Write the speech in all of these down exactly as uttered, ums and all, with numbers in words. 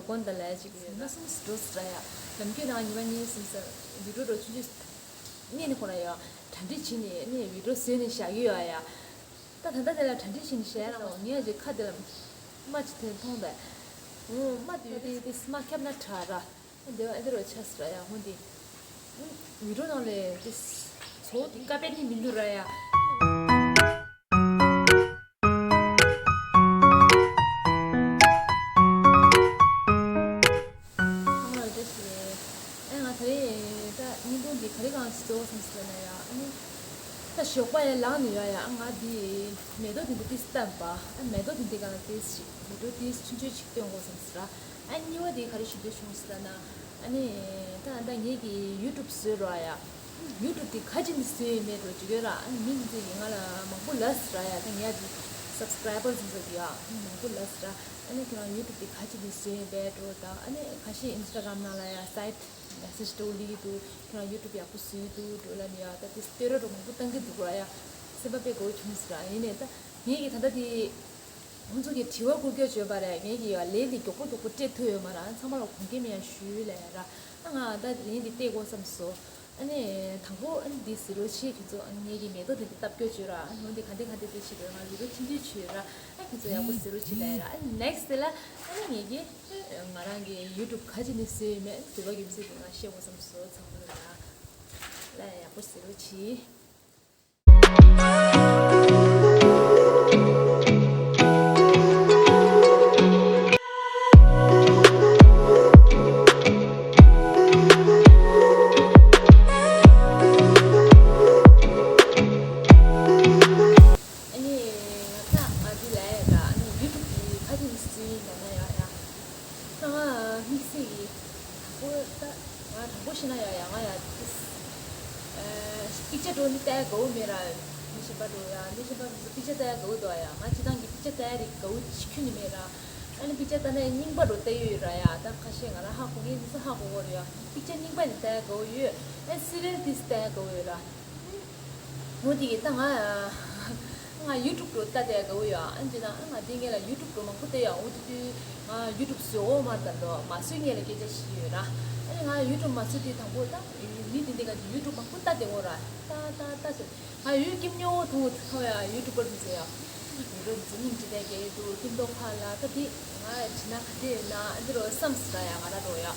དགོངས་དག་ལ་ཅིག་ཡོད་ན་གསུམ་འགྲོ་སྲིད་ར་ཡ། ལམ་རྒྱུད་ནང་ཉི་མ་གཉིས་གསུམ་ས་བི་ཌིའོ་འགྲོ་ཆུང་ཆུང་གཉིས་ནས་ཁོ་ར་ཡ་གྲ་སྒྲིག་བྱས་ནས་ནས་བི་ཌིའོ་བཟོས་ནས་བཞག་གི་ཡོད་ཡ། ད་ད་ལྟ་དེ་ལ་གྲ་སྒྲིག་བྱས་ནས་བཞག་ཡ་ལ་ངས་ཅིག་ཁ་དེ་ལ་རྨ་ཅིག་དེ་མཐོང་བས། རྨ་དེ་དེ་དེ་རྨ་ཁྱབ་ན་དྲག་ར། དེ་བ་ཨེ་དེ་རུ་ཆགས་སྲིད་ར་ཡ་ཧོན་དེ། བི་ཌིའོ་ནང་ལས་དེ་ཚོ་དེ་ཀ་པེ་ནི་མི་འདུག་ར་ཡ། ཨ་མ་བཀྲ་ཤིས་བདེ་ལེགས། ཨ་ང་ད་རེས་ད་བརྙན་ཐུང་འདི་ག་རེ་གང་ཞིག་བཟོ་བསམ་ཟེར་ན་ཡ། ཨ་ནི་ད་ཞོགས་པ་ཡ་ལངས་ནས་ཡ་ཡ་ང་འདི་མེ་ཏོག་དེ་འདི་ཏིས་བཏབ་པ། ཨ་མེ་ཏོག་དེ་འདི་ག་ལ་ཏིས་ཞིག་བི་ཌིའོ་ཏིས་ཆུང་ཆུང་ཞིག་སྟོན་དགོས་བསམ་ཟེར་ར། ཨ་གཉིས་པ་དེ་ག་རེ་ཞུ་འདོད་བྱུང་ཟེར་ན། ཨ་ནི་ད་ད་ངེད་ཀྱི་ཡུ་ཊུབ་བཟོས་རོགས་ཡ། ཡུ་ཊུབ་དེ་ག་ཅི་ནས་བཟོས་ཡོད་མེད་འགྲོ་བཅུག་ཡོད་ར། ཨ་ནི་མི་འདི་ཚོ་ཡིས་ང་ལ་མང་པོ་ལབ་སྲིད་ར་ཡ། ད་ངས་འདི་སབ་སི་ཀ་རའི་བར་ཚོ་ཚོ་གི་ཡ་མང་པོ་ལབ་སྲིད་ར། ཨ་ནི་ཁྱེད་རང་ཡུ་ཊུབ་དེ་ག་ཅི་ནས་བཟོས་ཡོད་པས་འགྲོ། ད་ཨ་ནི་ཁ་ཤས་ཨིན་སི་ཊ་གྷ་རམ་ནང་ལ་ཡ་སའིཊ་མེ་སེ་ཇི་འགྲོ་ལི་འདུག་ཁྱེད་རང་ཡུ་ཊུབ་ཡག་པོ་བཟོས་འདུག་འགྲོ་ལབ་ནས་ཡ། ད་དེ་བསྟོད་ར་འགྲོ་མང་པོ་བཏང་གི་འདུག་ར་ཡ། སེམས་པ་དཔེ་དགའ་བོ་བྱུང་སྲིད་ར། ཡིན་ནའི་ད་ངེད་ཀྱི་ད་ལྟ་དེ། ཁོང་ཚོ་གིས་དྲི་བ་བཀོད་སྐྱོར་བྱོས་པ་རེད། ངེད་ཀྱིས་ཡ་ལན་འདི་མགྱོགས་པོ་མགྱོགས་པོ་སྤྲད་ཐུབ་ཡོད་མ་རེད། ཚང་མ་ལ་དགོངས་འགལ་མེད་ཡ་ཞུས་ལས་ར། ཨ་ང་ད་ལན་འདི་སྤྲད་དགོས་བསམ་སོང་། ཨ་ནི་དང་པོ་ཨ་ནི་འདི་གཟིགས་རོགས་བྱེད། ཁྱོད་ཚོ་ཨ་ནི་ངེད་ཀྱི་མེ་ཏོག་འདི་འདི་བཏབ་སྐྱོར་བྱོས་ར། ཨ་ནི་འདི་ག་འདི་ག་འདི་འདི་བྱེད་དགོས། ང་ལུས་པོ་ཐིམ་ཐིམ་བྱོས་ར། ཨ་ཁྱོད་ཚོ་ཡག་པོ་གཟིགས་རོགས་བྱེད་ལས་ར། ཨ་ནི་ནེག་སི་ཊི་དེ་ལ་ཨ་ནི་ངེད་ཀྱིས་ང་རང་གི་ཡུ་ཊུབ་ག་ཅི་ནས་བཟོས་ཡོད་མེད་བཟོས་པ་རྒྱུ་མཚན་དེ་ང་བཤད་དགོས་བསམ་སོང་། ཚང་མ་ལ་ལ་ཡག་པོ་གཟིགས་རོགས་བྱེད། ཨ་ནི་ང་ད་ང་འདི་ལ་ཡ་ད་ཨ་ནི་ཡུ་ཊུབ་ཀྱི་ཁ་ཆེམས་སུ་ཡིན་ན་ན་ཡ་ཡ། ང་དམིགས་བསལ་གྱི་དང་པོ་ད་ང་དྲང་པོ་བཤད་ན་ཡ་ཡ་ང་ཡ་ཏིས། པིག་ཅར་འགྲོ་ནི་ལྟ་ཡ་དགའ་བོ་མེད་ར། མི་གཞན་པ་འགྲོ་ཡ་མི་གཞན་པ་མི་ཚོ་པིག་ཅར་ལྟ་ཡ་དགའ་བོ་འདུག་ཡ། ང་སྤྱིར་བཏང་གི་པིག་ཅར་ལྟ་ཡ་རིགས་དགའ་བོ་ཅིག་ཁྱོན་ནས་མེད་ར། ཨ་ནི་པིག་ཅར་ལྟ་ན་རྙིང་པ་འགྲོ་ལྟ་ཡོད་ར་ཡ། ད་ཁ་ཤས་ང་རང་ཧ་གོ་མཁན་མི་ཚོ་ཧ་གོ་གོ་རེད་ཡ། པིག་ཅར་རྙིང་པ་ནས་ལྟ་ཡ་དགའ་བོ་ཡོད། ཨ་སི་རི་ཡལ་ཏིས་ལྟ་ཡ་དགའ་བོ་ཡོད་ར། འོ་དེ་གི་ད་ང་ང་ཡུ་ཊུབ་འགྲོ་ལྟ་དེ་དགའ་བོ་ཡོད། ཨ་ཅེ་ན་ང་དེ་ངས་ལ་ཡུ་ཊུབ་འགྲོ་མང་པོ་བལྟས་ཡོད། འོ་དེ་དུས་ང་ཡུ་ཊུབ་བཟོ་འོ་མ་ལྟ་འདོ་མ་བཟོས་ངས་ལ་སྐད་ཆ་ཞིག་ཡོད་ར། ཨ་ནི་ང་ཡུ་ཊུབ་མ་བཟོས་དེ་དང་པོ་ད་མི་དེ་འདི་ག་ཡུ་ཊུབ་མང་པོ་ལྟ་དེ་འོ་ར། ད་ད་ད་ཟེར་ང་ཡུལ་སྐྱིད་ཉོ་ཐོང་ཐོང་ཡ་ཡུ་ཊུབ་པར་མི་ཟེར་ཡ། ཡུ་ཊུབ་མི་ཟེར་སྙིང་རྗེ་ལྡན་གྱི་འདུག་སྐྱིད་མདོག་ཁ་ལ་ད་དེ་ང་བྱས་ན་ག་འདྲ་ཡོད་ན་ཨ་འདི་རོ་བསམ་ཟེར་ཡ་ང་ར་འགྲོ་ཡ། ཨ་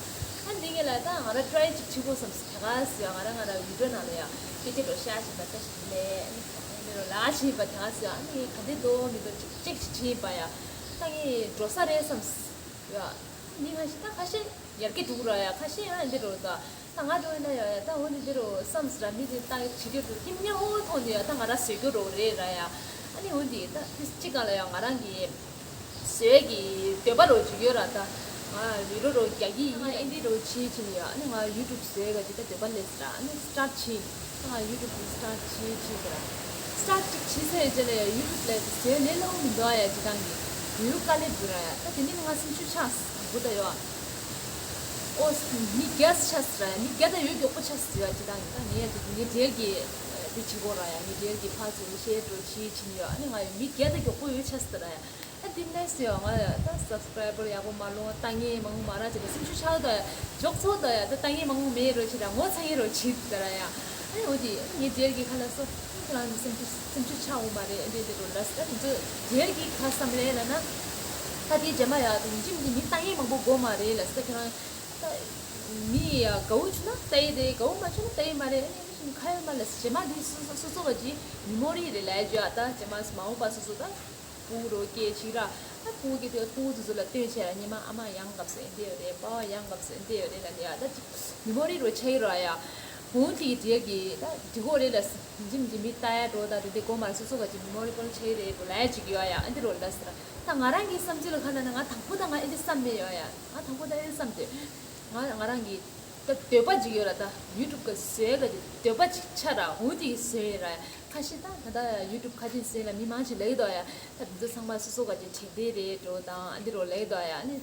འདི་ངས་ལ་ད་ང་ར་ཊ་རའི་ཅིག་བྱེད་དགོས་བསམ་ཟེར་ད་ག་ཟེར་ཡ་ང་ར་ང་ར་ཡུ་ཊུབ་ནང་ལ་ཡ་སྐད་ཆ་འགྲོ་ཤ་བཞིན་པ་ད་ཞིག་ལས་ཨ་འདི་རོ་ལ་བཞིན་པ་ད་ག་ཟེར་ཡ་ཨ་ངས་ག་འདི་འདུག་མི་འདུག་ཅིག་ཅིག་ཅིག་བྱེད་པ་ཡ། ད་ངས་འགྲོ་ས་རེད་བསམ་ཟེར་ཡ། མི་ཁ་ཤས་ད་ཁ་ཤས་ཡར་རྒྱས་འགྲོ་གི་ར་ཡ་ཁ་ཤས་ཡང་འདི་རོ་ད། ད་ང་འགྲོ་ཡིན་ན་ཡ་ཡ་ད་འོ་འདི་འདི་རོ་བསམ་ཟེར་ར་མི་འདི་ད་བྱེད་རྒྱུ་འདུག་ཁྱིམ་ཉེ་ཧོ་ཐོང་འདི་ཡ་ད་ང་ར་བཟོས་རྒྱུ་རོ་རེད་ར་ཡ། ཨ་ནི་འོ་འདི་ད་དེ་གཅིག་ག་ལ་ཡ་ང་རང་གི་བཟོས་ཀྱི་འདོད་པ་རོ་བྱེད་རྒྱུ་ར་ད། ང་བི་ཌིའོ་རོ་རྒྱག་གི་ཡིན། ཨ་འདི་རོ་བྱེད་ཕྱིན་ཡ། ཨ་ནི་ང་ཡུ་ཊུབ་བཟོས་ག་ཅིག་ད་འདོད་པ་སླེབས་ཟེར་ར། ཨ་ནི་སི་ཊཱར་ཊི་བྱེད། ང་ཡུ་ཊུབ་གི་སི་ཊཱར་ཊི་བྱེད་བྱེད་ཟེར་ར། སི་ཊཱར་ཊི་ཅིག་བྱེད་ཚར་ཡོད་ཅེ་ལ་ཡ་ཡུ་ཊུབ་ལ་དེ་བཟོས་ལས་སླ་བོ་མི་འདུག་ཨ་ཡ་སྤྱིར་བཏང་གི་ཡུལ་དཀའ་ལས་འདུག་ར་ཡ། ད་དེ་ནི་ང་སེམས་ཤུགས་ཆག་དང་པོ་ད་ཡོད་ཨ། ཨོ་མི་བརྒྱ་ཆགས་ཟེར་ར་ཡ། མི་བརྒྱ་ད་ཡོད་མགྱོགས་པོ་ཆགས་ཟེར་ཡ་སྤྱིར་བཏང་གི་ད་ངས་ཡ་དེ་ངའི་འབྲེལ་གི་དེ་བྱེད་དགོས་ར་ཡ། ངའི་འབྲེལ་གི་ཕར་ཚུར་ཤེར་འགྲོ་བྱེད་བྱེད་ནི་ཡོད་ཨ། ནི་ང་ཡ་མི་བརྒྱ་ད་མགྱོགས་པོ་ཡོད་ཆགས་ཟེར་ར་ཡ། ཨ་འདི་ནས་ཡང་ང་ད་སབ་སི་ཀ་རའི་བར་ཡག་པོ་མ་ལོང་ལྟ་ངན་མང་པོ་མ་རག་བྱས་ད་སེམས་ཤུགས་ཆག་ད་ཡ། འཇོག་ཚོགས་ད་ཡ་ད་ལྟ་ངན་མང་པོ་མེད་རོ་བྱེད་ད་ངོ་ཚ་ངན་རོ་བྱེད་ད་ར་ཡ། ཨ་ནི་འོ་དེ་ངའི་འབྲེལ་གྱི་ཁ་ལ་སོ་ཁྱེད་རང་གི་སེམས་ཤུགས་སེམས་ཤུགས་ཆག་འོང་མ་རེད། ཨ་འདི་འདི་རོ་ལ་ས་ད་དེ་ཚོ་འབྲེལ་གྱི་ཁ་བསམ་ལེ་ལ་ན་ད་དེ་རྗེས་མ་ཡ་ད་ཡིན་གཅིག་མིན་གཅིག་མི་ལྟ་ངན་མང་པོ་དགོས་མ་རེད་ལ་ས་ད་ཁྱེད་རང་ད་མི་ཡ་དགའ་བོ་བྱུང་ན་ལྟ་ཡི་རེད། དགའ་བོ་མ་བྱུང་ན་ལྟ་ཡི་མ་རེད། ཨ་ནི་མི་ཤིན་ཁ་ཡོད་མ་ལ་ས་རྗེས་མ་དེ་སོ་སོ་སོ་སོ་བ་ཅི་མི་མོ་རི་རེད་ལ་ཡ་ཇོ་ཨ་ད་རྗེས་མ་མ་འོངས་པ་སོ་སོ་ད། སྤུ་གུ་རོ་སྐྱེས་ཕྱིན་ར། ཨ་སྤུ་གུ་སྐྱེས་དུས་སྤུ་གུ་དེ་ཚོ་ལ་སྟོན་བྱས་ར། ཉི་མ་ཨ་མ་ཡང་སྐབས་སུ་ཨེ་འདི་ཡོད་རེད། པ་ཕ་ཡང་སྐབས་སུ་ཨེ་འདི་ཡོད་རེད་ལ་ནི་ཡ་ད་ཅིག་མི་མོ་རི་རོ་ཆགས་ཡོད་ར་ཡ། འོང་དེ་གི་དེ་གི་ད་འགྲིག་གོ་རེད་ལ་སི་ཇིམ་ཇིམ་མི་ལྟ་ཡ་འགྲོ་ད་དེ་དེ་གོ་མ་སོ་སོ་ག་ཅིག་མི་མོ་རི་པོ་ལ་ཆགས་ཡོད་རེད་རོ་ལ་ཡ་ཅིག་ཡོད་ཡ། ཨ་འདི་རོ་ལ་སི་ར། ད་ང་རང་གི་བསམ་ཚུལ་ལ་ཁ་ན་ན་ང་དང་པོ་ད་ང་ཨེ་འདི་བསམ་མེད་ཡོད་ཡ། ང་དང་པོ་ད་ཨེ་འདི་བསམ་དེ། ང་ང་རང་གི་ད་འདོད་པ་ཅིག་ཡོད་ར། ད་ཡུ་ཊུབ་ག་བཟོས་ག་དེ་འདོད་པ་ཅིག་ཆགས་ར། འོང་དེ་གི་བཟོས་ཡོད་ར་ཡ། ཁ་ཤས་ད་ད་ལྟ་ཡུ་ཊུབ་ཁ་ཆེམས་ཟེར་ལ་མི་མང་ཆེ་ལེགས་དོ་ཡ། ད་དེ་ཚོ་ཚང་མ་སོ་སོ་ག་ཅིག་དྲེག་དེ་རེད་འགྲོ་དང་ཨ་འདི་རོ་ལེགས་དོ་ཡ། ཨ་ནི་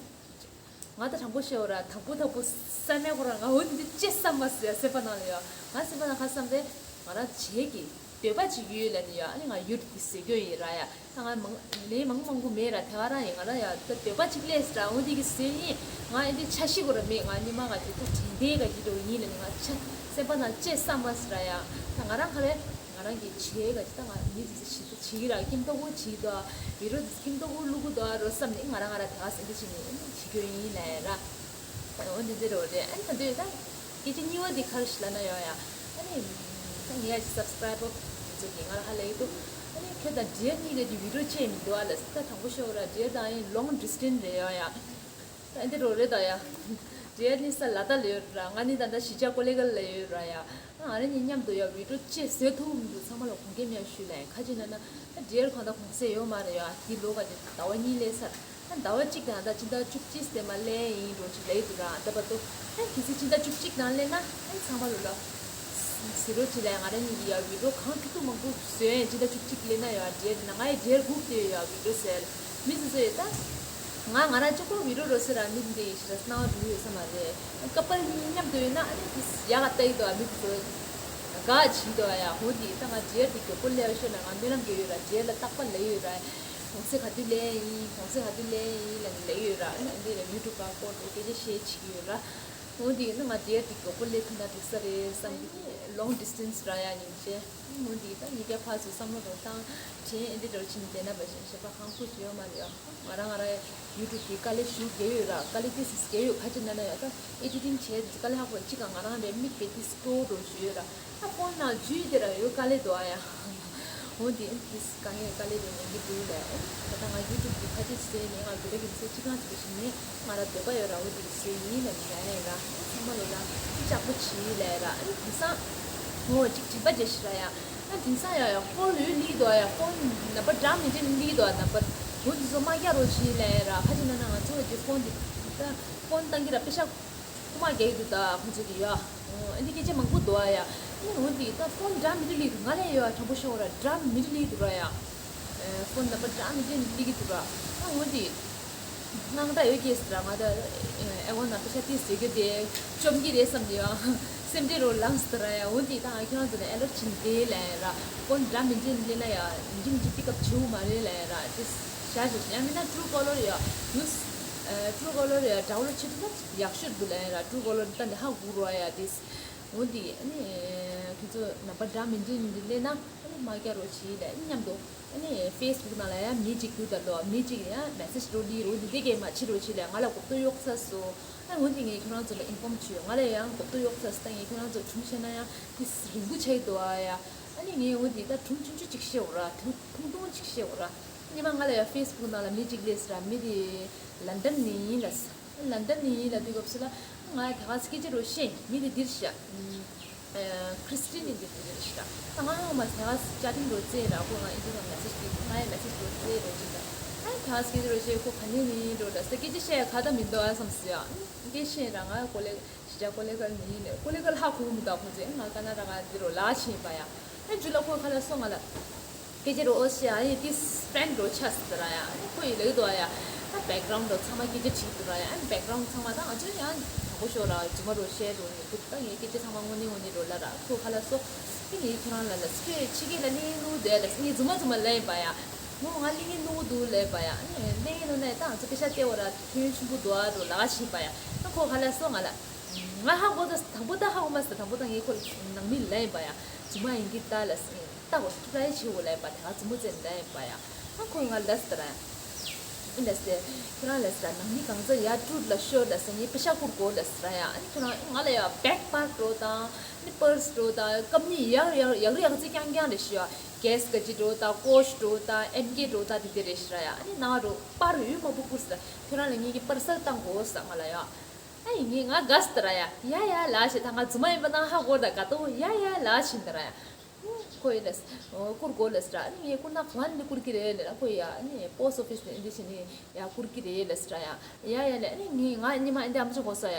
ང་ད་དྲང་པོ་བཤད་འོ་ར། དང་པོ་དང་པོ་བསམ་མེད་ཁོ་ར་ང་འོ་འདི་ཅི་བསམ་མ་ཟེར་ཡ་སེམས་པ་ནང་ལ་ཡོད། ང་སེམས་པ་ནང་ཁ་བསམ་པས་ང་རང་བྱེད་ཀྱི་ འདོད་པ་ཅིག་ཡོད་ལབ་ནས་ཡ། ཨ་ནི་ང་ཡུ་ཊུབ་དེ་བཟོ་གི་ཡོད་ར་ཡ། ད་ང་མང་ལས་མང་མང་པོ་མེད་ར། དེ་ག་རང་ཡིན། ང་རང་ཡ་ད་འདོད་པ་ཅིག་སླེབས་ར། འོ་དེ་གི་བཟོས་ཡིན། ང་ཨེ་འདི་འཆར་གཞི་གོ་ར་མེད། ང་སྔོན་མ་ག་ཅིག་ད་དྲན་རྟེན་ག་ཅིག་འགྲོ་ཡིན་ལབ་ནས་ང་ཆ་སེམས་པ་ནང་བཅད་ས་མ་ཟེར་ར་ཡ། ད་ང་རང་ག་རེ་ང་རང་གི་བྱས་ག་ཅིག་ད་ང་མི་དེ་ཚོ་ཞིག་ད་བྱེད་ཀྱི་ར། ཁྱིམ་ཐོག་གུ་བྱེད་དོ། བི་ཌི་ཡོ་དེ་ཁྱིམ་ཐོག་གུ་བླུག་གི་དོ་རོ་བསམ་ནས་ང་རང་ང་རང་དེ་ག་སེམས་འདི་བྱེད་ནས་བྱེད་རྒྱུ་ཡིན་ལབ་ར། འོ་འདི་འདི་རོ་རེད། ཨ་ནི་ད་འདོད་ད་སྐད་ཆ་གཉིས་པ་འདི་ག་རེ་ཞིག་ལབ་ན་ཡོང་ཡ། ཨ་ནི་ད་ངས་ཡ་ཅིག་སབ་སི་ཀ་རའི་བར་ཚོ་གིས་ང་ལ་ཧ་ལས་ཀྱི་འདུག་ཨ་ནི་ཁྱོད་དང་ཌི་ཡར་གཉིས་ཀ་གི་བི་ཌི་ཡོ་བྱས་མི་འདུག་ཨ་ལ་ད་དྲང་པོ་ཤོད་ར། ཌི་ཡར་དང་ཨ་ནི་ལོང་ཌི་སི་ཊན་སི་རེད་ཡོང་ཡ། ད་ཨ་འདི་རོ་རེད་ད་ཡ། ཌི་ཡར་གཉིས་ས་ལ་དྭགས་ལ་ཡོད་ར། ང་ནི་ད་ལྟ་གཞིས་ཆགས་ཀོ་ལི་གྷལ་ལ་ཡོད་ར་ཡ། ང་རང་གཉིས་མཉམ་དུ་ཡ་བི་ཌི་ཡོ་ཅིག་བཟོ་ཐུབ་མི་འདུག་ཚང་མ་ལ་དགོངས་འགལ་མེད་ཞུ་ལ་ཡ། ཁ་ཅིག་ན་ན་ད་ཌི་ཡར་གང་ལྟར་གུང་སེང་ཡོད་མ་རེད་ཡ། འདི་ལོ་ག་ཅིག་ཟླ་བ་གཉིས་སླེབས་ཚར། ཨ་ཟླ་བ་གཅིག་དང་ད་སྤྱི་ཟླ་བཅུ་གཅིག་ཙམ་མ་སླེབས་ཡིན་འགྲོ་ཅིག་ལབ་ཀྱི་འདུག་ར། ད་བར་དུ་ཨ་གལ་སྲིད་སྤྱི་ཟླ་བཅུ་གཅིག་ནང་སླེབས་ན་ཨ་ཚང་མ་ལོ་ལ་ཟེར་རོ་ཅིག་ལ་ཡ། ང་རང་གཉིས་ཀྱི་ཡ་བི་ཌི་ཡོ་གང་ཐུབ་ཐུབ་མང་པོ་བཟོས་ཡིན། སྤྱི་ཟླ་བཅུ་གཅིག་སླེབས་ན་ཡ་ཌི་ཡར་ན་ང་ཡ་ཌི་ཡར་སྒུག་བསྡད་ཡོད་ཡ། བི་ཌི་ཡོ་ཟེར་མི་ཚོ་ཚོ་ཡོད་ད། ང་ང་རང་གཅིག་པོ་བི་ཌི་ཡོ་རོ་ཟེར་ར་མི་འདི་ཡི་ཞེ་དྲག་སྣང་བ་འགྲོ་ཡོད་ས་མ་རེད། ཀ་པལ་གཉིས་མཉམ་དུ་ཡོད་ན་ཨ་ནི་དེ་ཡག་ག་ལྟ་ཡི་འདུག་ཨ་མི་དེ་ཚོ་དགའ་བྱེད་འདུག་ཨ་ཡ། འོ་དེ་ད་ང་ཌི་ཡར་དེ་མགྱོགས་པོ་སླེབས་ཤོག་ན་ང་སྨོན་ལམ་རྒྱག་ཡོད་ར། ཌི་ཡར་ལ་རྟག་པར་ལབ་ཡོད་ར། གུང་སེང་ག་དུས་སླེབས་ཡིན། གུང་སེང་ག་དུས་སླེབས་ཡིན་ལབ་ནས་ལབ་ཡོད་ར། ཨ་ནི་འདི་ལ་ཡུ་ཊུབ་ག་སྐོར་དུ་སྐད་ཆ་བཤད་བྱེད་ཀྱི་ཡོད་ར། འོ་དེ་ཡིན་ན་ང་ཌི་ཡར་དེ་མགྱོགས་པོ་སླེབས་ཐུབ་ན་འགྲིག་ས་རེད་བསམ་གྱི། ལོང་ཌི་སི་ཊན་སི་ར་ཡ་ཡིན་ཞེས། འོ་དེ་ཡིན་ན་ངེད་ཀྱི་ཕར་ཚུར་བསམ་བློ་རོ་བཏང་དྲན་ཨེ་འདྲ་འདྲ་བྱེད་ནས་བསྡད་ན་བ་ཞིག་གཞན་པ་ཧང་ཁུ་བྱེད་ཡོད་མ་རེད་ཡ། ང་རང་ང་རང་ཡུ་ཊུབ་དེ་དཀའ་ལས་ཞེ་པོ་རྒྱག་ཡོད་ར། དཀའ་ལས་ཏོག་ཙམ་རྒྱག་ཡོད། ཁ་ཅིག་ན་ན་ཡ་ད་ཨེ་ཌི་ཊིང་བྱས་དཀའ་ལས་ཁག་པོ་ཅིག་ག་ང་རང་རེ་མིག་དཔེ་དེ་སྤྲོ་འགྲོ་ཞུ་ཡོད་ར། ད་ཕོན་ནང་འཇུས་དེ་ར་ཡོད་དཀའ་ལས་འདུག་ཨ་ཡ། འོ་དེ་ཨེ་དེ་དཀའ་ངལ་དཀའ་ལས་རེ་ཡོང་གི་འདུག་ལ། ད་ལྟ་ང་ཡུ་ཊུབ་དེ་ཁ་ཅིག་བཟོས་ནས་ང་བི་ཌི་ཡོ་གི་མི་ཚེ་གཅིག་གང་ཅིག་གི་ཞིག་ནས་ང་ར་འདོད་པ་ཡོད་ར། འོ་དེ་གི་བཟོས་ཡིན་ལ་ནི་ལ་ཡ་ར། ཚང་མ་ལོ་ལ་ཅི་ལྕགས་པོ་བྱེད་ལ་ཡ་ར། ཨ་ནི་དེང་སང་ངོ་ཅིག་དྲན་པ་བརྗེད་ཤི་ར་ཡ། ཨ་དེང་སང་ཡ་ཡ་ཀོལ་ཡོད་ལི་འདུག་ཡ། ཕོན་ནམ་བར་འདྲ་མི་འདྲ་ལི་འདུག་ནམ་བར། འོ་དེ་ཚོ་མ་རྒྱག་རོགས་བྱེད་ལ་ཡ་ར། ཁ་ཅིག་ན་ན་ང་ཚོ་གི་ཕོན་དེ་ད་ཕོན་བཏང་གི་ར། པེ་ཤག་ཁུ་མ་རྒྱག་གི་འདུག་ད་ཁོང་ཚོ་གི་ཡ། ཨ་འདི་སྐད་ཆ་མང་པོ་འདུག་ཡ། ཨ་འོ་དེ་ད་ཕོན་འདྲ་མི་འདྲ་ལི་འདུག་ང་ལ་ཡ་དྲང་པོ་ཤོད་ར། འདྲ་མི་འདྲ་ལི་འདུག་ར་ཡ། ཕོན་ནམ་བར་འདྲ་མི་འདྲ་ལི་གི་འདུག་ར། ཨ་འོ་དེ། དངངས་སྐྲག་ཡོད་ཀྱི་ཟེར་ར། ང་ད་ཨེ་ཝོ་ན་པེ་ཤག་ཏི་ཟེར་གི་དེ་བཅོམ་གི་རེད་བསམ་དེ་ཡང་སེམས་ཁྲལ་རོ་ལངས་ཟེར་ར་ཡ། འོ་དེ་ད་ང་ཁྱོད་རང་ཚོ་ནས་ཨེ་ལར་ཕྱིན་དེ་ལ་ཡ་ར། ཕོན་འདྲ་མི་འདྲ་ལེན་ན་ཡ་འཇིམ་གྱི་པིག་ཨབ་བྱེད་འོ་མ་རེད་ལ་ཡ་ར། དེ་ཤ་ཞིག་ཡང་མིན་ན་ཊུ་ཀོ་ལར་ཡ་ཡུས་ཊུ་ཀོ་ལར་ཡ་ཌའུན་ལོཌ་བྱེད་ཐུབ་ན་ཡག་ཤོས་འདུག་ལ་ཡ་ར། ཊུ་ཀོ་ལར་ད་འདི་ཧ་གོ་རོ་ཡ་དེ། འོ་དེ་ཨ་ནི་ཁྱོད་ཚོ་ནམ་བར་འདྲ་མི་འདྲ་ལེན་ན་ཨ་ནི་མ་རྒྱག་རོགས་བྱེད་ལ་མཉམ་དུ། ཨ་ནི་ཕེ་སི་བུག་ནང་ལ་ཡང་མི་གཅིག་འདུག་ད་ལོ། མི་གཅིག་ཡང་མེ་སེ་ཇི་འགྲོ་ལི་རོ་འདི་དེ་གས་མ་བྱེད་རོགས་བྱེད་ལ་ང་ལ་གོ་བསྡུར་གཡོག་ཚ་སོ། ཨ་འོ་དེ་ངས་ཁྱོད་རང་ཚོ་ལ་ཨིན་ཕོམ་བྱོས། ང་ལ་ཡང་གོ་བསྡུར་གཡོག་ཚ་སོ། ད་ངས་ཁྱོད་རང་ཚོ་གྲུང་བཤད་ན་ཡང་དེ་རིང་པོ་ཆགས་འདུག་ཨ་ཡ། ཨ་ནི་ངས་འོ་དེ་ད་གྲུང་ཆུང་ཆུང་གཅིག་བཤད་འོ་ར། ཐུང་ཐུང་ཐུང་གཅིག་བཤད་འོ་ར། ཉི་མ་ང་ལ་ཡང་ཕེ་སི་བུག་ནང་ལ་མི་གཅིག་སླེབས་ར། མི་དེ་ལན་ཌན་ནས་ཡིན་ལ། ལན་ཌན་ནས་ཡིན་ལ་དུས་སྐབས་སུ་ལ་ང་ཡ་དེ་ག་སྐད་ཆ་རོ་ཤེས། མི་དེ་འདིར་ཤ། ཁྲིས་ཏི་ནི་འདི་འདི་རེད་ཤག་ད་ང་ཡང་མ་དེ་ག་ཅ་ཏིང་རོ་ཙེ་ར་ཁོ་ང་ཨིན་ཇི་ནང་མེ་སེ་ཇི་དེ་ང་ཡ་མེ་སེ་ཇི་རོ་ཙེ་རོ་ཅིག་ད་ཨ་དེ་ག་སྐད་ཆ་རོ་ཤེས། ཁོ་ག་ནས་ནི་རོ་ད་ས་སྐད་ཆ་བཤད་ཡ་ག་ད་མི་འདུག་ཨ་བསམ་སི་ཡ། སྐད་ཤེས་ར། ང་ཡ་ཀོ་ལེ་ཤི་ཇ་ཀོ་ལེ་གལ་ནི་ནི་ཀོ་ལེ་གལ་ཧ་གོ་མི་འདུག་ཁོ་ཚོས་ང་ཀ་ན་ཌ་ག་འདི་རོ་ལ་ཕྱིན་པ་ཡ། ཨ་ཇུ་ལ་ཁོ་ཁ་ལ་སོང་ང་ལ། སྐད་ཆ་རོ་ཨོ་ཤི་ཨ་ནི་ཏི་སི་ཕྲེན་རོ་ཆ་སི་ར་ཡ། ཨ་ནི་ཁོ་ཡི་ལེགས་འདུག་ཨ་ཡ། ཨ་བེག་གྷ་རའུན་རོ་ཚང་མ་སྐད་ཆ་དྲིས་འདུག་ར་ཡ། ཨ་ནི་བེག་གྷ་རའུན་ཚང་མ་ད་ང་ཚོ་ཡང་དྲང་པོ་ཤོད་ར། རྫུན་མ་རོ་བཤད་རོ་ནི་འདུག་ད་ངའི་སྐད་ཆ་ཚང་མ་དངོས་གནས་དངོས་གནས་རོ་ལ་ར། ཁོ་ཁ་ལ་སོ། ཨ་ནི་ཁྱོད་རང་ལ་ལ་སྐད་ཆི་གེ་ལ་གླེང་ནུ་དེ་ལ་ངའི་རྫུན་མ་རྫུན་མ་ལ་ཡིན་པ་ཡ། མོ་ང་གླེང་ནུ་འདུག་ལ་ཡིན་པ་ཡ། ཨ་ནི་གླེང་ནུ་ན་ད་ང་ཚོ་པེ་ཤ་སྟེར་བ་ར་ཐོན་ཆུང་པོ་འདུག་ཨ་རོ་ལ་ཤི་པ་ཡ། ཨ་ཁོ་ཁ་ལ་སོ་ང་ལ། ང་ཧ་གོ་ད་དང་པོ་ད་ཧ་གོ་མ་སི། དང་པོ་ད་ངའི་ཁོ་ནང་མི་ལ་ཡིན་པ་ཡ། རྫུན་མ་ཡིན་གི་ད་ལ་སི། ལྟ་གོ་ཊ་རའི་བྱེད་འོ་ལབ་པ་དེ་ག་ཙུམ་པོ་ཙེ་འདྲ་ཡིན་པ་ཡ། ཨ་ཁོ་ང་ལ་སི་ད་ར། ཨི་ལ་སི། ཁྱོད་རང་ལ་སི་ར་ནང་མི་གང་ཚ་ཡ་ཀྲུད་ལ་ཤོར་ལ་སི་ངའི་པེ་ཤ་བསྐུར་གོ་ལ་སི་ར་ཡ། ཨ་ནི་ཁྱོད་རང་ང་ལ་ཡ་བེག་པཱག་འགྲོ་དང་ནི་པར་སི་འགྲོ་དང་ཀམ་ནི་ཡག་ཡག་ཡག་རི་ཡག་རྩི་རྐྱང་རྐྱང་རེ་ཤི་ཡ། གེ་སི་ག་ཅི་འགྲོ་དང་ཀོ་ཤི་འགྲོ་དང་ཨེམ་ཀེ་འགྲོ་དང་དེ་དེ་རེ་ཤི་ར་ཡ། ཨ་ནི་ནང་རོ་པར་ཡུལ་མ་བུ་བསྐུར་སི། ཁྱོད་རང་ལ་ངའི་གི་པར་སལ་བཏང་གོ་སི་ང་ལ་ཡ། ཨ་ཡིན་ངེས་ང་དགའ་སི་ད་ར་ཡ། ཡ་ཡ་ལ་ཞེས་ད་ང་རྫུན་མ་ཡིན་པ་ན་ཧ་གོ་ད་ག་ཏོ་ཡ་ཡ་ལ་ཕྱིན་ད་ར་ཡ། ཁོ་ཡི་ལ་སི་བསྐུར་དགོས་ལ་སི་ར། ཨ་ནི་ངས་བསྐུར་ན་གང་ནས་བསྐུར་གི་རེད་ལ་ཁོ་ཡ། ཨ་ནི་པོ་སི་ཨོ་ཕི་སི་ནས་འདི་བྱས་ནས་ཡ་བསྐུར་གི་རེད་ལ་སི་ར་ཡ། ཡ་ཡ་ལ་ཨ་ནི་ངས་ང་ཉི་མ་ཨ་འདི་ཨམ་ཅོག་གོ་ས་ཡ།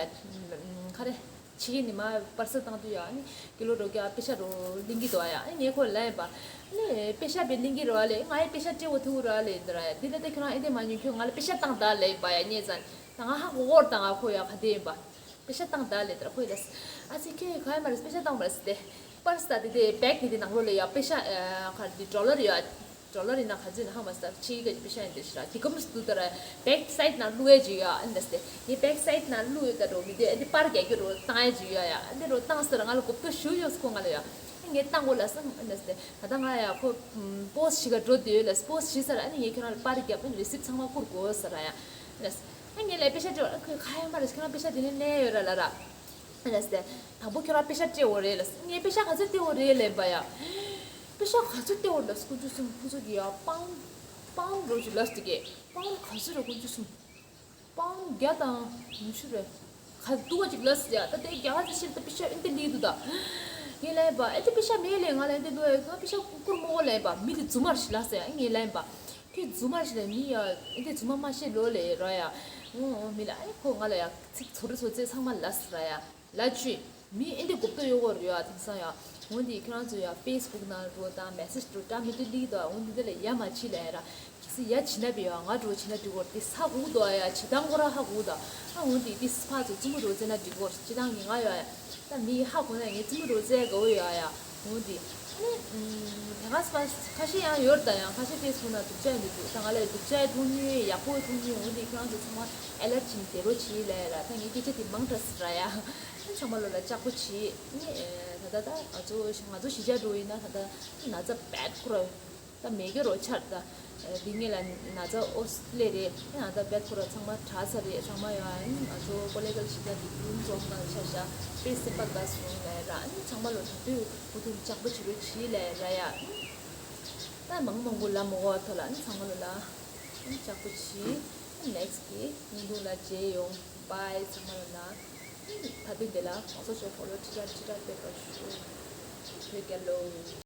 ཁ་རེ། ཕྱི་གི་ཉི་མ་པར་སལ་བཏང་དུས་ཡ། ཨ་ནི་ཀི་ལོ་རོ་ཀྱ་པེ་ཤ་རོ་གླིང་གི་དོ་ཡ། ཨ་ནི་ངས་ཁོ་ལ་ཡིན་པ། ཨ་ནི་པེ་ཤ་པེ་གླིང་གི་རོ་ཨ་ལེ་ང་ཡི་པེ་ཤ་སྤྲད་འོ་ཐུག་རོ་ཨ་ལེ་འདི་ར་ཡ། འདི་ལ་ད་ཁྱོད་རང་ཨེ་འདི་མ་ཉོ་ཁྱོད་ང་ལ་པེ་ཤ་བཏང་ད་ལེ་ཡིན་པ་ཡ་ཉེ་ཙང་། ད་ང་ཧ་གོ་གོར་དང་ང་ཁོ་ཡ་ག་དེ་ཡིན་པ། པེ་ཤ་བཏང་ད་ལེ་དར་ཁོ་ཡི་ལ་སི། ཨ་ཙི་ཁྱོད་ཡི་ག་ཡ་མ་རེད་པེ་ཤ་བཏང་མ་རེད་སི་ཏེ། པར་སི་ད་དེ་དེ་བེག་དེ་དེ་ནང་ལོགས་ལ་ཡ་པེ་ཤ་ཨ་ག་རེ་དེ་ཌོ་ལར་ཡ། ཌོ་ལར་ཡིན་ན་ག་ཚོད་ཡིན་ན་ཧ་མ་སི་ད་ཕྱི་གི་པེ་ཤ་ཡིན་དེ་ཤི་ར་དེ་གམ་སི་དུ་ད་ར་བེག་སའིཌ་ནང་བླུག་ཡ་ཅིག་ཡ་ཨ་འདས་སི་དེ་ངས་བེག་སའིཌ་ནང་བླུག་ཡོད་ད་རོ་མི་དེ་ཨ་དེ་པར་རྒྱག་གི་རོ་བཏང་ཡ་ཅིག་ཡ་ཡ་ཨ་དེ་རོ་བཏང་སི་ད་ར་ང་ལ་གོ་བརྡ་ཞུ་ཡོད་སི་ཁོ་ང་ལ་ཡ་ཨ་ངས་བཏང་གོ་ལ་སི་ཨ་འདས་སི་དེ་ད་ལྟ་ང་ཡ་ཁོ་པོ་སི་ཊི་ཞིག་ག་འགྲོ་དེ་ཡོད་ལ་སི་པོ་སི་ཊི་ཞིག་ས་ར་ཨ་ནི་ངས་ཁྱོད་རང་ལ་པར་རྒྱབ་ཨ་ནི་རི་སིབ་ཚང་མ་བསྐུར་དགོས་ས་ར་ཡ་ཨ་འདས་སི་ཨ་ངས་ལ་པེ་ཤ་སྤྲད་ཨ་ཁོས་ཁ་ཡ་མ་རེད་ཁྱོད་རང་པེ་ཤ་དེ་ནས་ལེན་ཡོད་ར་ལ་ར། ལགས་སེ། དང་པོ་ཁྱོད་རང་པེ་ཤ་སྤྲད་འོ་རེད་ལགས་སེ། ངས་པེ་ཤ་ག་ཚོད་སྤྲད་འོ་རེད་ལབ་པ་ཡ། པེ་ཤ་ག་ཚོད་སྤྲད་འོ་ལགས་སེ་དཀོན་མཆོག་གསུམ་ཁོ་ཚོ་གི་ཡ་པའུན། པའུན་རོ་ཅིག་ལགས་སེ་དེ་གས། པའུན་ག་ཚོད་རེད་དཀོན་མཆོག་གསུམ། པའུན་བརྒྱ་དང་ཉི་ཤུ་རེད། ག་འདུག་བ་ཅིག་ལགས་སེ་ཡ་ད་དེ་རྒྱ་གར་ཅིག་ཤེས་ད་པེ་ཤ་ཨེ་འདི་ལི་འདུག་ད། ངས་ལབ་པ་ཨེ་འདི་པེ་ཤ་མེད་ལས་ང་ལ་ཨེ་འདི་འདུག་ཨེ་ང་པེ་ཤ་བསྐུར་མོ་གོ་ལབ་པ་མི་དེ་རྫུན་མ་རེད་ལགས་སེ་ཡ་ངས་ལབ་པ། ཁྱོད་རྫུན་མ་རེད་ལས་མི་ཡ་ཨེ་འདི་རྫུན་མ་མ་ཤེས་ལོ་ལས་ར་ཡ། འོ་འོ་མི་ལ་ཨེ་ཁོ་ང་ལ་ཡ་ཚིག་ཚོ་རི་ཚོ་ཚེ་ཚང་མ་ལགས་སེ་ར་ཡ། ལ་ཅུ། མི་ཨེ་འདི་གོ་བརྡ་ཡོད་གོ་རེད་ཡ་དེང་སང་ཡ། འོ་འདི་ཁྱེད་རང་ཚོ་ཡ་ཕེ་སི་བུག་ནང་འགྲོ་དང་མེ་སེ་ཇི་འགྲོ་འདྲ་མི་འདུག་ལིག་དང་འོ་འདི་འདི་ལ་ཡ་མ་ཕྱི་ལ་ཡ་ར། གལ་སྲིད་ཡ་ཕྱི་ན་བི་ཡ་ང་འགྲོ་ཕྱི་ན་འགྲིག་གོ་རེད་དེ་ས་གུག་དོ་ཡ་ཕྱི་དང་གོ་ར་ཧ་གུག་དང་། ཨ་འོ་འདི་དེ་སི་ཕ་ཚོ་ཙི་མོ་འགྲོ་ཙེ་ན་འགྲིག་གོ་རེད་སྤྱི་བཏང་གི་ང་ཡ་ཡ། ད་མི་ཧ་གོ་ན་ངས་ཙི་མོ་འགྲོ་ཙེ་གོ་ཡ་ཡ། འོ་འདི། ཨ་ནི། དེ་ག་སི་ཕ་ཁ་ཤས་ཡང་ཡོད་རེད་ད་ཡང་ཁ་ཤས་ཕེ་སི་བུག་ནང་སྡུག་ཅག་འདི་འདུག་ད་ང་ལ་སྡུག་ཅག་མཐོང་མྱོང་ཡག་པོ་མཐོང་མྱོང་འོ་འདི་ཁྱེད་རང་ཚོ་ཚང་མ་ཨེ་ལར་ཊི་བྱིན་བསྡད་རོགས་བྱེད་ལབ་ཡ་ར་ད་ངས་སྐད་ཆ་དེ་མང་དྲགས་སི་ར་ཡ། ཚང་མ་ལོ་ལ་ལྕགས་པོ་བྱེད། ནི་ད་ལྟ་ད་ང་ཚོ་ང་ཚོ་གཞིས་ཆགས་འགྲོ་ཡིན་ན་ད་ལྟ་ན་ཚ་བད་ཁོ་ར་ད་མེད་གི་རོ་ཆར་ད་འདི་ངེད་ལ་ན་ཚ་ཨོ་སི་ལེ་རེད་ན་ད་བད་ཁོ་ར་ཚང་མ་དྲག་ཚར་རེད་ཚང་མ་ཡོད་ཨ་ནི་ང་ཚོ་ཀོ་ལེ་གལ་གཞིས་ཆགས་འདི་ཀུན་རྫོང་ནང་ཆ་བཞག་དཔེ་སེམས་པ་དགའ་སོང་ལབ་ར་ཨ་ནི་ཚང་མ་ལོ་ད་དུས་འུ་ཐུག་ལྕགས་པོ་བྱེད་རོགས་བྱེད་ལབ་ར་ཡ་ཨ་ནི་ད་མང་མང་པོ་ལ་མོ་གོ་བ་ཐོ་ལ་ཨ་ནི་ཚང་མ་ལོ་ལ་ཨ་ནི་ལྕགས་པོ་བྱེད་ཨ་ནི་next་གི་སྙིང་ཐུང་ལ་མཇལ་ཡོང་། Bye ཚང་མ་ལ་ན། ད་དུས་འདི་ལ་ང་ཚོ་ཚོ་ཕོ་ལོ་ཁྲི་ཕྲག་ཁྲི་ཕྲག་སྤེལ་བར་ཞུ། བོད་རྒྱལ་ལོ།